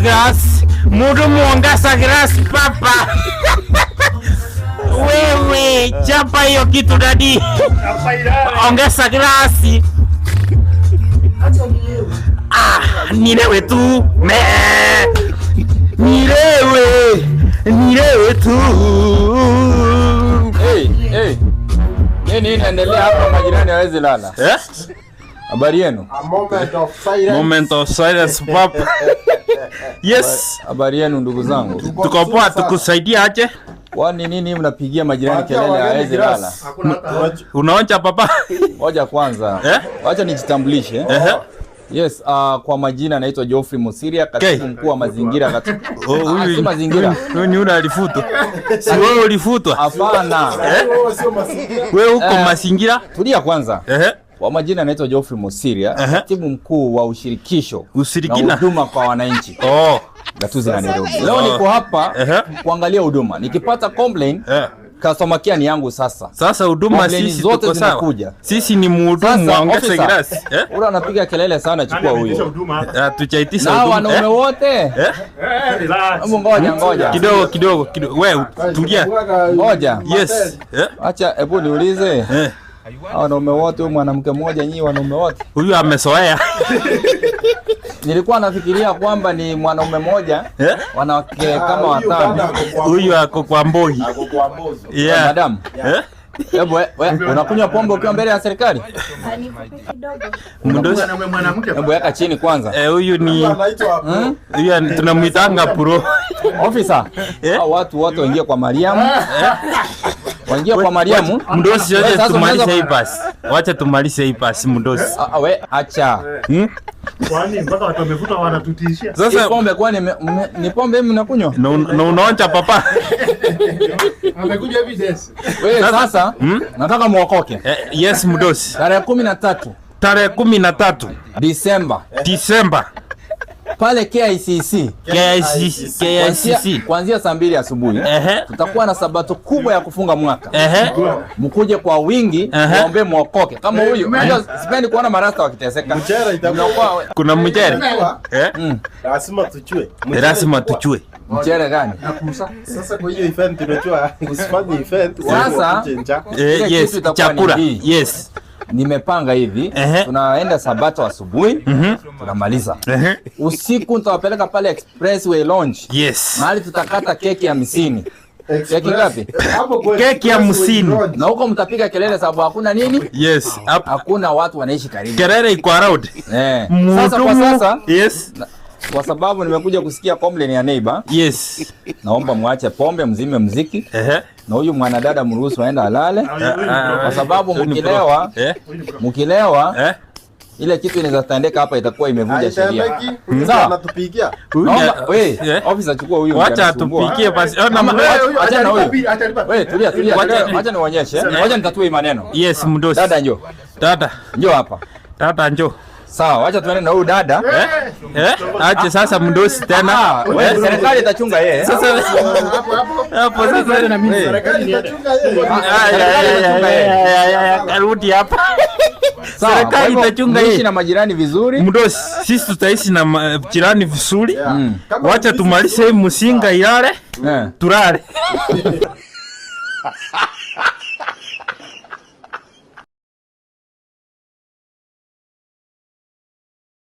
Glass. Mhudumu, ongeza glass, papa. Wewe, chapa hiyo kitu, daddy. Ongeza glasi. Ah, nilewe tu. Me. Nilewe. Nilewe tu. Hey, hey. Nini inaendelea hapa? Majirani hawezi lala. Eh? Habari yenu? A moment of silence. Moment of silence, papa. Yes. Habari yenu, ndugu zangu. Tuko poa, tukusaidia aje? Kwani nini mnapigia majirani Patia kelele wageni hawezi glass. lala? Unaonja, papa? Ngoja kwanza. Eh? Wacha nijitambulishe. Ehe. Yes, kwa majina naitwa Geoffrey Mosiria, katibu mkuu wa mazingira katika Oh, huyu si mazingira. Huyu ni yule alifutwa. Si wewe ulifutwa? Hapana. Wewe sio mazingira. Wewe uko Eh. mazingira? Tulia kwanza. Ehe. Kwa majina naitwa Geoffrey Mosiria, katibu mkuu wa ushirikisho Ushirikina? Na huduma kwa wananchi Oh. gatuzi la Nairobi. Leo niko hapa Ehe. kuangalia huduma. Nikipata complaint, customer care ni yangu sasa. Sasa huduma Complaint sisi zote tuko sawa. zinakuja. Sisi ni mhudumu Sasa wa ongeza officer, glasi. Eh? ule anapiga kelele sana, chukua huyo. Ah, tuchaitisha Na huduma. wanaume Eh? wote. Eh? Hebu ngoja ngoja. Kidogo kidogo kidogo. Wewe tulia. Ngoja. Yes. Eh? Acha hebu niulize. Eh. Hao wanaume wote, huyu mwanamke mmoja, nyinyi wanaume wote. Huyu amezoea. Nilikuwa nafikiria kwamba ni mwanaume mmoja, Eh? wanawake kama watano. Huyu ako kwa mbogi. Ako kwa mbozo. Yeah. Madam, Eh? hebu unakunywa pombe ukiwa mbele ya serikali? Mdosi. Hebu weka chini kwanza. Eh, huyu ni Anaitwa Hmm? huyu tunamuitanga pro. Officer, Eh? hao watu wote waingie kwa Mariamu. Waingie kwa Mariamu. Mdosi, Wewe wacha sasa tumalize unaweza- hii basi. Wacha tumalize hii basi, mdosi. Ah, ah, we acha. Hmm? Kwani mpaka watu wamevuta wanatutishia? Hii Sasa pombe kwani ni pombe mnakunywa? Na unaonja, papa? Amekuja evidence. Wewe sasa nataka muokoke. Eh, yes, mdosi. Tarehe 13 Tarehe 13 Disemba Disemba pale KICC KICC KICC. Kuanzia saa 2 asubuhi tutakuwa na sabato kubwa ya kufunga mwaka. Mkuje kwa wingi, muombe muokoke. Kama huyu, unajua sipendi kuona marasta wakiteseka. Mchele itakuwa. Mnakuwa Kuna mchere. Eh? Lazima tuchue. Mchele Lazima itakuwa. tuchue. Mchere gani? Sasa kwa hiyo event, unajua usifanye event watu Sasa- wakuje njaa. Eh, Ile yes, kitu itakuwa ni chakula. hii. Yes. Nimepanga hivi, tunaenda sabato asubuhi, tunamaliza. Usiku nitawapeleka pale Expressway Lounge. Mahali tutakata keki 50. Keki ngapi? Hapo kwa Keki 50. Na huko mtapiga kelele sababu hakuna nini? Yes. Hapo Hakuna watu wanaishi karibu. kelele iko around. Eh. Sasa kwa Mhudumu. sasa, kwa sababu nimekuja kusikia complaint ya neighbor, naomba muache pombe, mzime mziki na huyu mwanadada mruhusu aende alale, kwa sababu Huyu ni pro. mkilewa mkilewa ile kitu inaweza tendeka hapa itakuwa imevunja sheria. Haitendeki. Sawa. Anatupigia. Huyu ni- Naomba we officer, chukua huyu Wacha ndiye anasumbua. atupikie basi. Ona Ama- wewe. Acha na huyu. We tulia tulia, tulia. Acha nionyeshe. Wacha nitatue hii maneno. Yes, mdosi. Dada, njoo. Dada. Njoo hapa. Dada, njoo. Sawa, wacha tuende na huyu dada. Eh? Eh? Ache sasa mdosi tena. Ah, we serikali itachunga yeye. Sasa hapo sasa. Serikali itachunga yeye. Ay, ay, ay, ay, ay, ay, ay, karudi hapa. Sawa, Serikali kwa hivyo itachunga muishi yeye. na majirani vizuri. Mdosi, sisi tutaishi na jirani vizuri. Kama Wacha tumalize hii msinga ilale, Eh. tulale.